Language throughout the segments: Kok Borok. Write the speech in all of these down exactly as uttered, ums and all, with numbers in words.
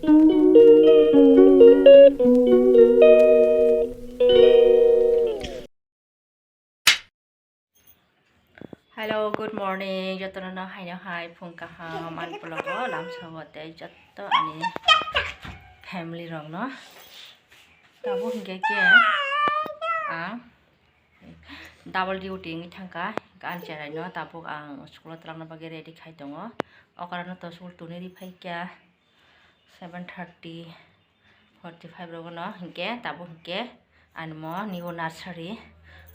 Hello, good morning. Jotono no haino hai phung kaham ani vlog o lamsao tei joto ani family rok no. Tabuk hinkhe khe ang double duty wngwi thangkha, hinkhe ani cheraino tabuk ang school o twlangna bagwi ready khai tongo. Okra no to school tuni ri phaikha seven thirty, forty five rogo no hinkhe tabuk hinkhe ani mo new nursery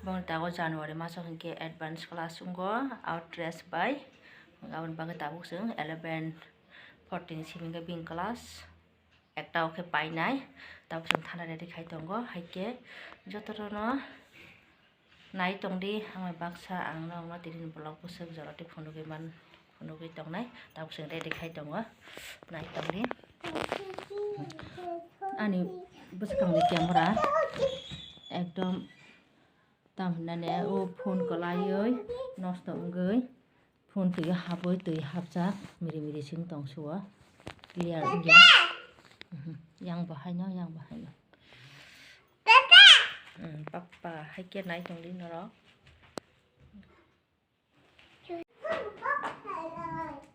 boni tabuk January maso hinkhe advance class wngo out dress bai, aboni bagwi tabuk chwng eleven forty ni simi hinkhe bini class. Ekta o khe painai, tabuk chwng thana ready khai tongo, hai khe jotono nai tongdi, ang bai baksa ang nokno tini vlog bwswk jora twi phunugwi man, phunugwi tongnai, tabuk chwng ready khai tongo, nai tongdi. Ani bwskangni camera ekdom tam hinani o phone kwlaiwi nosto wngwi. Phone twi habwi twi hapjak miri miri sing tong suo clear wngya. Mhm. Yang bo haino, yang bo haino. Mm, papa, hai khe nai tongdi norok.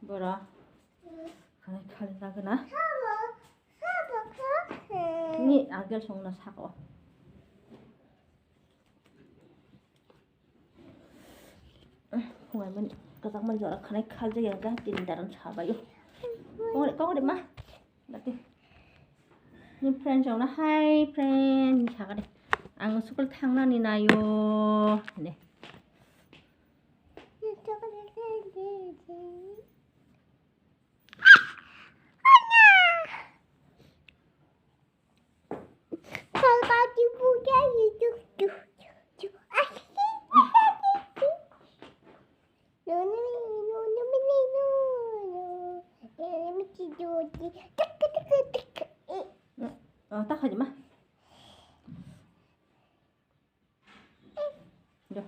Boro. Hai khali nagana. Ni agel songna sako. Phungai mani kwchak mani jora khanai khaljak ya ga tini daran sabaio. Kongre, kongre ma. Dati. Ni friend jona, "Hi friend," ni sakade. Ang school thangnani naio. Ne. Oh, tak aja mah. Duh.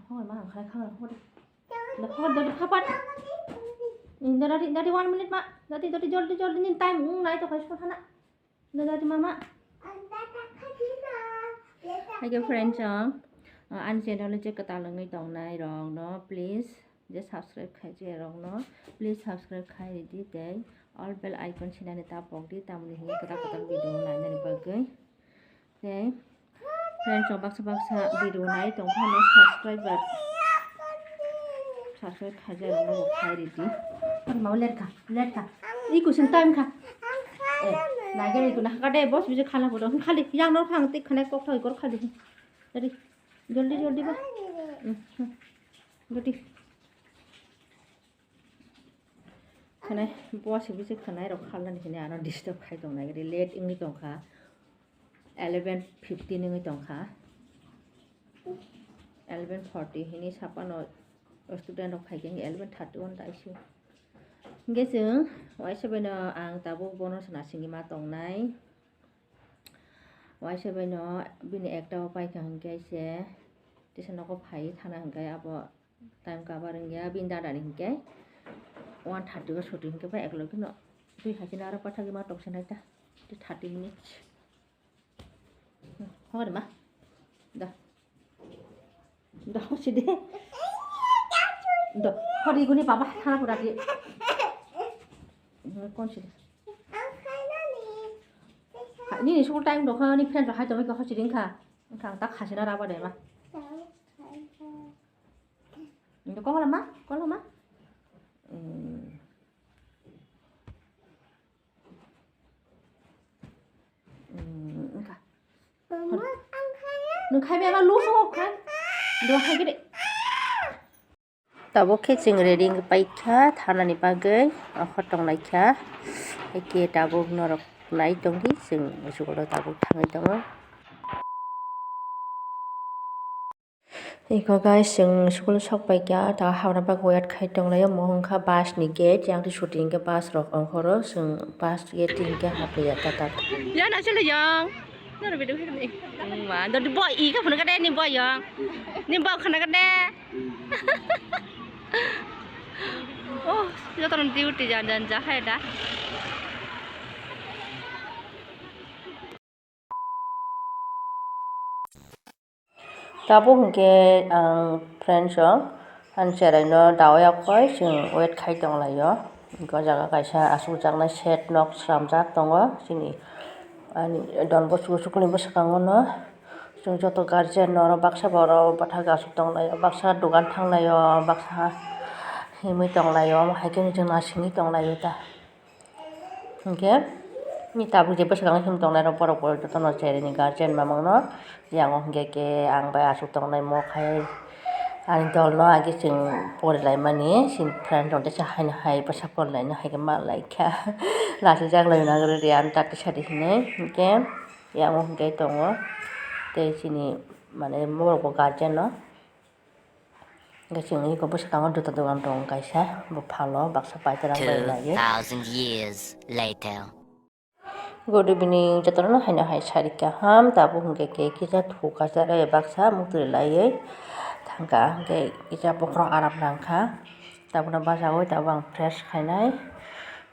Hoi ma ang khai khang hoi. Da hoi da phapat. Dati dati one minute ma. Dati dati joldi joldi ni time ung nai to khai sona. Da dati mama. Hai khe friend chong. Ani channel je kwtal wngwi tongnai rok no please je subscribe khai je rok no please subscribe khai ridi tei all bell icon sinani ta pokdi tamni hwnwi kwtal kwtal video nainani bagwi. Tei friend rok baksa baksa video nai tongphano subscriber subscribe khaijak rok no khai ridi. Mama lerka lerka. Iku sing time kha. Eh, naigel iku na kade boss biji khala bodo khali yang no phang tik khane kok thoi kor khali. Jadi joldi joldi ba. Joldi. Khwnai, bo aswk bisi khwnai rok khalnani hwnwi ano disturb khai tong nai, late wngwi tong kha, eleven fifteen wngwi tong kha, eleven forty hwnwi saphano student rok phai khe eleven thirty one ta isu. Hwnkhe chwng uaisa bai no ang tabuk bono se nasingwi ma tong nai, uaisa bai no bini ekta o pai kha hwnkhe se tisa nogo phai thana hwnkhe abo. Time cover wngya bini dada ni hinkhe one thirty o chuti hinkhe bai ekolog no twi hai kheno aro pathagwi ma toksa nai ta thirty minutes. Hori ma da da hosi de da hori guni baba thana pura di kon si de nini school time dokha ni friend rok hai tongwi hosi de wngkha wngkha ang ta khasi na raba de ma. Ito kong lama, kong lama. Hmm. Hmm, engka. Mama, ang kaya. Nung khai bema lu song khai. Do khai gede. Tabuk khe chwng ready wngwi paikha thanani bagwi, okhor tonglaikha. Haikhe tabuk norok nai tongdi, chwng school-o tabuk thangwi tongo. Iko guys, chwng school-o sok paikha, ta habna bagwi wait khai tonglaio, omo wngkha bus ni gate, yang twi shooting khe bus rok ongkhoro, chwng bus gate hinkhe haphuya tatar. Yan aswk yang. Noro video khai ni. Ma, dodi boy i ka phone ka de ni boy yang. Ni boy khana ka de. Jotono duty jan jan ja hai da. Tabuk hinkhe ang friends rok ani cheraino dawi ya khoi chwng wait khai tonglaio. Hinkhe o jaga kaisa achukjaknai shed nok swnamjak tongo chini ani Don Bosco school ni bwskango no. Chwng joto guardian no oro baksa borok bwthak achuk tonglaio, baksa dogan thanglaio, baksa himwi tonglaio, omo hai khe chwng naisingwi tonglaio ta. Hinkhe ni tabuk je bwskango him tongnai rok borok bo jotono cherini guardian mamang no. Yang o hinkhe khe ang bai achuk tongnai mo khai ani dol no age chwng porilaimani chini friend rok teisa haino hai bwsa porilaino hai khe ma lai kha. Lachijak lai nang rw di ang tak sadi hinwi hinkhe yang o hinkhe tongo tei chini mane borok bo guardian no. Hinkhe chwng eko bwskango juta dogan tongo kaisa, buphalo baksa paithalang bai naiwi. Two thousand years later. Good evening, jotono haino hai sari kaham, tabuk hinkhe khe kisa thukajak baksa mukti laiwi thangkha, hinkhe kisa bokhorok aram nangkha, tabukno bachawi tabuk ang fresh khainai.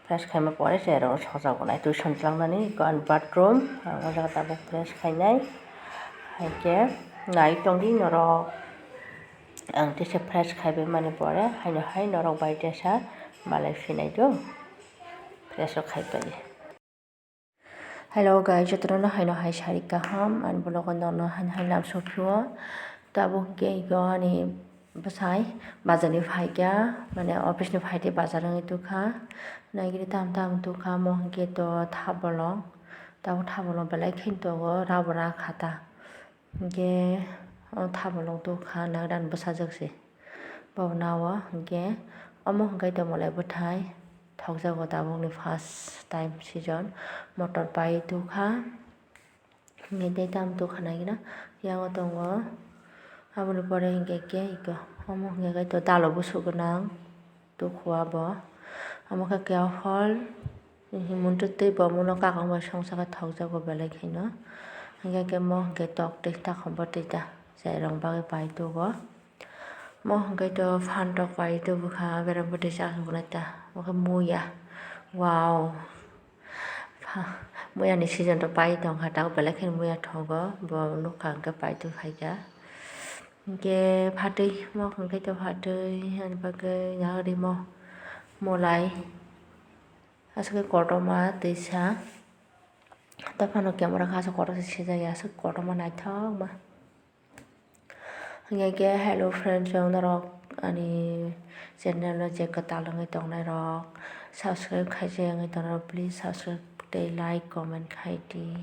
Fresh khaima pore cherairok sojago nai twi songchlangnani, eko ani bathroom, ang o jaga tabuk fresh khainai. Hai khe nai tongdi norok, ang teisa fresh khaibai mani pore haino hai norok bai teisa malai phinai do, fresh rok khaibai. Hello guys, jotono haino hai sari kaham, ani vlog o nono haino hai lam sokphio. Tabuk hinkhe eko ani bwsai bazar ni phaikha, mane office ni phaitwi bazar wngwi tukha. Naigiri tam tam tukha, omo hinkhe to thabolong, tabuk thabolong belai kheno tongo, rubber ah kha ta. Hinkhe o thabolong tukha, nagrani bwsajwk se. Bo nao hinkhe omo hinkhe to molai bwthai thokjago tabukni first time season. Motor pai tukha. Hinkhe tei tamo tukha naikhe na yango tongo. Aboni pore hinkhe khe eko omo hinkhe khe to dalo busu gwnang tukhuo bo. Omo khe keha hol hinkhe muitu tei bo muno kakang bai songsa khe thokjago belai kheno. Hinkhe khe mo hinkhe tok twi takhumbo twi ta cherai rok bagwi pai tugo. Mo hinkhe to phan tok pai tubu kha berem bwtwi chakhe hwnwi ta omo khe muya wow. Pha-, muya ni season rok pai tongkha, tabuk belai kheno muya thogo, bo nukha hwnkhe paitwi khaikha. Hinkhe phatwi, mo hwnkhe to phatwi, ani bagwi nagri mo, molai, aswk kotorma twisa, tei phano camera khe aswk kotor se sijak ya, aswk kotorma naithokma. Hinkhe khe hello friends, chwng norok ani channel no je kwtal wngwi tongnai rok, subscribe khaijak wngwi tongnai rok, please subscribe tei like comment khai di.